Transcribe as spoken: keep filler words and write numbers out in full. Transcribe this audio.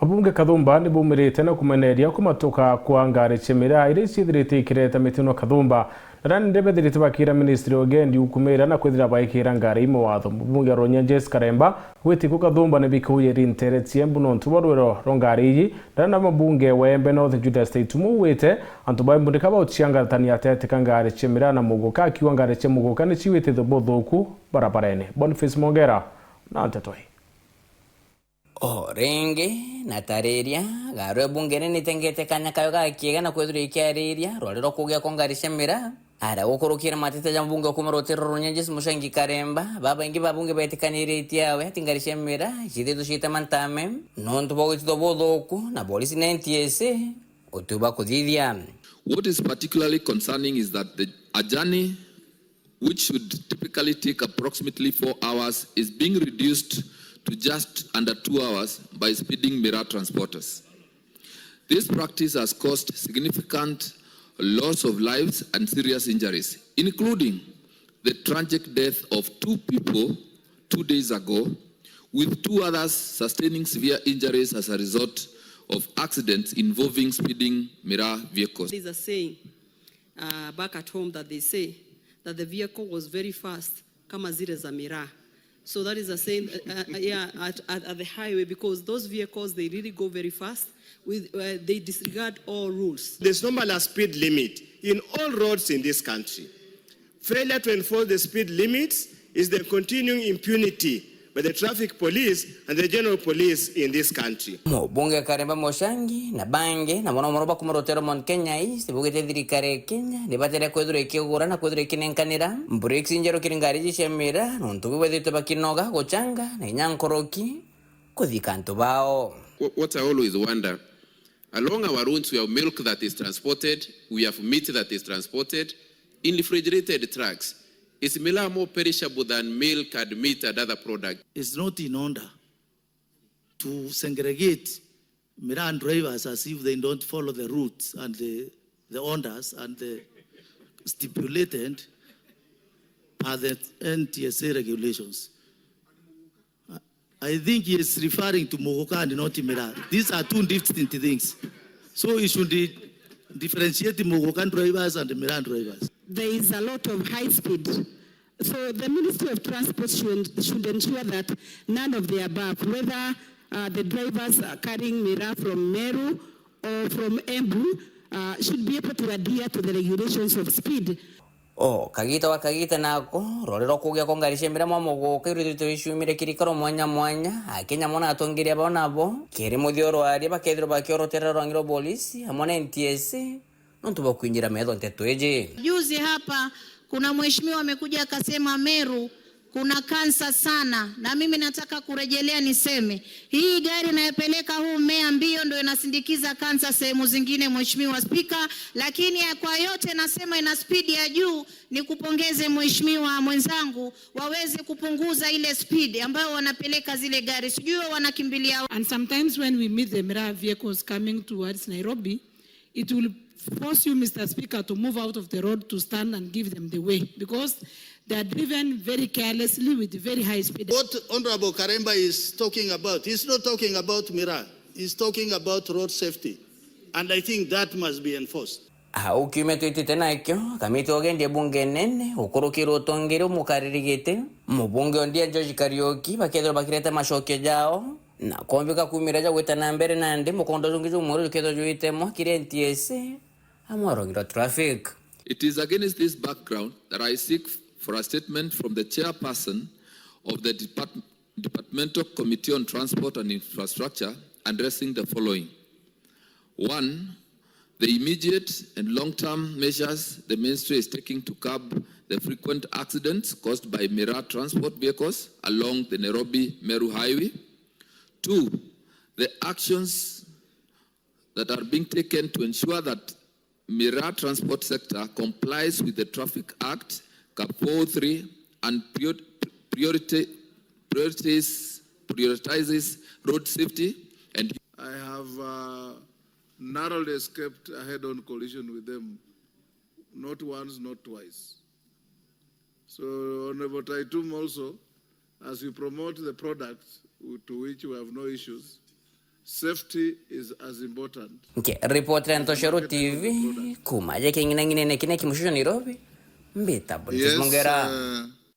Abunge Kathumba ni baumirite na kumeneria kumatuka kwa ngari cia miraa iria ciithirite ikireta mitino Kathumba. Na nandi bethirite bakira ministry ya ugendi ukumira na kwithira baikira ngari ii mawatho. Mubunge Ronyenjes Karemba witi ku Kathumba ni bikuuye rintere cia Embu nontu bwa rwiro rwa ngari iji. Na na mubunge wa Embu North Judas Taitumo wite antu ba Embu ndika bauciangaratania atetika ngari cia miraa na muguka, akiuga ngari cia muguka ni ciwite buthuku barabarene. Boniface Mongera na nteto ii. O ringi, na tariria, garu e bunge nene itengete kanya kayo gakiega na kwithirwa ikiariria rwari rwa kugia kwa ngari cia miraa. Aria gukurukire mateta ja mbunge kuuma rutiri rwa Runyenjes Muchangi Karemba, babaingi ba bunge betikaniritie awe ati ngari cia miraa cithitwe ciitema ntame nontu bwa gwitithwa buthuku na polisi na N T S A utiu ba kuthithia. What is particularly concerning is that the, a journey which should typically take approximately four hours, is being reduced to just under two hours by speeding miraa transporters. This practice has caused significant loss of lives and serious injuries, including the tragic death of two people two days ago, with two others sustaining severe injuries as a result of accidents involving speeding miraa vehicles. There's a saying, uh, back at home that they say that the vehicle was very fast, kama zile za miraa. So that is a saying, uh, uh, yeah, at, at, at the highway, because those vehicles, they really go very fast. With, uh, they disregard all rules. There's normally a speed limit in all roads in this country. Failure to enforce the speed limits is the continuing impunity by the traffic police and the general police in this country. Mubunge Karemba Mochangi na bangi na mono mono bakuma rutero Mount Kenya East bugite thirikari ya Kenya ni batere kwithirwa ikigura na kwithirwa ikinenkanira brakes injeru kiri ngari iji cia miraa nontu bwethitwe bakinoga guchanga na inya nkoroki kuthika antu bao. Wha-, what I always wonder, along our roads, we have milk that is transported, we have meat that is transported in refrigerated trucks. Is miraa more perishable than milk and meat and other products? It's not in order to segregate miraa drivers as if they don't follow the routes and the, the orders and the stipulated per the N T S A regulations. I think he is referring to muguka and not miraa. These are two distinct things. So he should di-, differentiate muguka drivers and miraa drivers. There is a lot of high speed. So the Ministry of Transport should, should ensure that none of the above, whether, uh, the drivers are carrying miraa from Meru or from Embu, uh, should be able to adhere to the regulations of speed. O kagita gwa kagita nako, rwari rwa kugia kwa ngari cia miraa mwa muguka irwithirite rwiciumire kiri ikaro mwanya mwanya, Akenya amwe na atongeria bao nabo, kiri muthia rwaria bakethirwa bakiorotera rwangi rwa polisi amwe na N T S A, nontu bwa kwinjira metho nteto iji. Juzi hapa, kuna mheshimiwa amekuja akasema Meru kuna kansa sana, na mimi nataka kurejelea niseme, hii gari inayopeleka huu mmea mbio ndio inasindikiza kansa sehemu zingine, Mheshimiwa Spika, lakini ya kwa yote nasema ina spidi ya juu, nikupongeze mheshimiwa mwenzangu, waweze kupunguza ile speed ambayo wanapeleka zile gari, sijui wao wanakimbilia. And sometimes when we meet the miraa vehicles coming towards Nairobi, it will force you, Mister Speaker, to move out of the road to stand and give them the way, because they are driven very carelessly with very high speed. What Honorable Karemba is talking about, he's not talking about miraa. He's talking about road safety. And I think that must be enforced. Au kiumia twitite nakio, kamiti ya ugendi ya bunge nene, gukurukirwa utongeria umukariri giti, mubunge Ondia George Kariuki, bakethirwa bakireta macokio jao, na kombika kumira ja gwita na mbere nandi mukondo jungi jumweru jukethirwa jwitemwa kiri N T S A amwe na rwangi rwa traffic. It is against this background that I seek for a statement from the chairperson of the Depart-, Departmental Committee on Transport and Infrastructure addressing the following. One, the immediate and long-term measures the ministry is taking to curb the frequent accidents caused by miraa transport vehicles along the Nairobi Meru Highway. Two, the actions that are being taken to ensure that miraa transport sector complies with the Traffic Act, Cap four oh three, and prior-, priority-, priorities, prioritizes road safety and I have, uh, narrowly escaped a head-on collision with them, not once, not twice. So, Honorable Taitum also, as we promote the product, to which we have no issues, Safety is as important. Nkiripotera Ntoshero T V kuma ja king'inang'inene kine kimucio Nairobi, mbita Boniface Yes, Mongera. Uh,